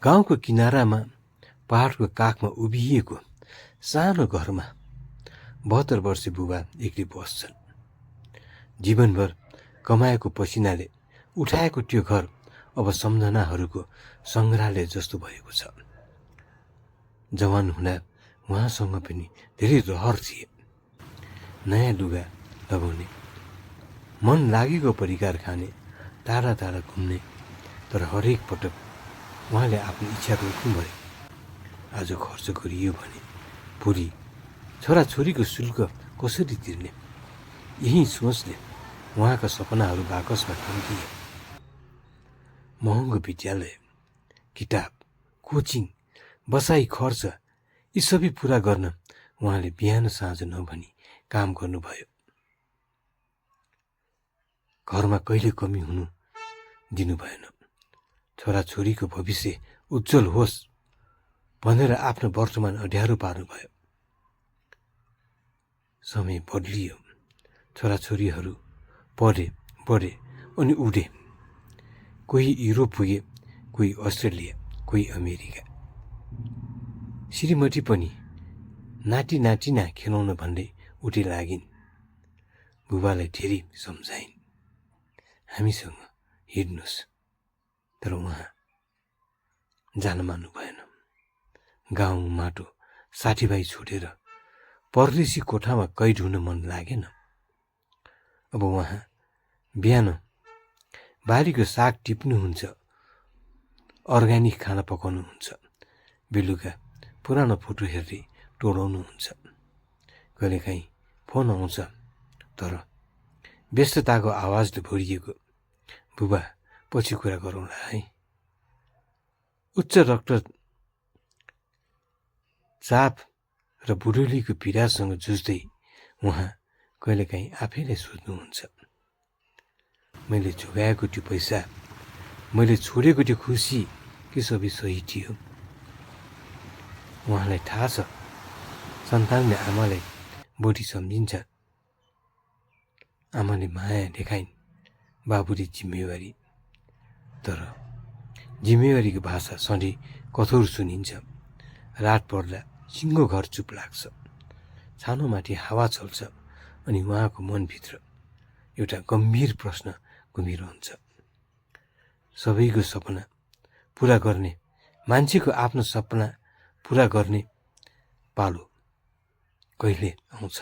गाउँको किनारामा पहाडको काखमा उभिएको सानो घरमा 72 वर्षे बुबा एक्लै बस्छन्। जीवनभर कमाएको पसिनाले उठाएको त्यो घर अब सम्झनाहरूको सङ्ग्रहालय जस्तो भएको छ। जवान हुँदा उहाँसँग पनि धेरै रहर थिए। नयाँ लुगा लगाउने, मन लागेको परिकार खाने, टाढा टाढा घुम्ने, तर हरेक पटक उहाँले आफ्नो इच्छा रोक्नुभयो। आज खर्च गरियो भने भोलि छोराछोरीको शुल्क कसरी तिर्ने, यही सोचले उहाँका सपनाहरू बाकसमा टन्किए। महँगो विद्यालय, किताब, कोचिङ, बसाई खर्च यी सबै पुरा गर्न उहाँले बिहान साँझ नभनी काम गर्नुभयो। घरमा कहिले कमी हुनु दिनु भएन। छोराछोरीको भविष्य उज्जवल होस् भनेर आफ्नो वर्तमान अँध्यारो पार्नुभयो। समय बदलियो। छोराछोरीहरू पढे, बढे अनि उडे। कोही युरोप पुगे, कोही अस्ट्रेलिया, कोही अमेरिका। श्रीमती पनि नाति नातिना खेलाउन भन्दै उठे लागिन्। बुबालाई धेरै सम्झाइन्, हामीसँग हिँड्नुहोस्, तर उहाँ जान मान्नु भएन। गाउँ माटो साथीभाइ छोडेर परदेशी कोठामा कैद हुन मन लागेन। अब उहाँ बिहान बारीको साग टिप्नुहुन्छ, अर्ग्यानिक खाना पकाउनुहुन्छ, बेलुका पुरानो फोटो हेर्दै टोलाउनुहुन्छ। कहिलेकाहीँ फोन आउँछ, तर व्यस्तताको आवाजले भरिएको। बुबा पछि कुरा गरौँला है। उच्च रक्तचाप र बुढुलीको पीडासँग जुझ्दै उहाँ कहिलेकाहीँ आफैलाई सोध्नुहुन्छ, मैले झुगाएको त्यो पैसा, मैले छोडेको त्यो खुसी के सबै सही थियो? उहाँलाई थाहा छ, सन्तानले आमालाई बढी सम्झिन्छ। आमाले माया देखाइन्, बाबुले जिम्मेवारी। तर जिम्मेवारीको भाषा सधैँ कठोर सुनिन्छ। रात पर्दा सिङ्गो घर चुप लाग्छ, छानोमाथि हावा चल्छ अनि उहाँको मनभित्र एउटा गम्भीर प्रश्न घुमिरहन्छ। सबैको सपना पुरा गर्ने मान्छेको आफ्नो सपना पुरा गर्ने पालो कहिले आउँछ?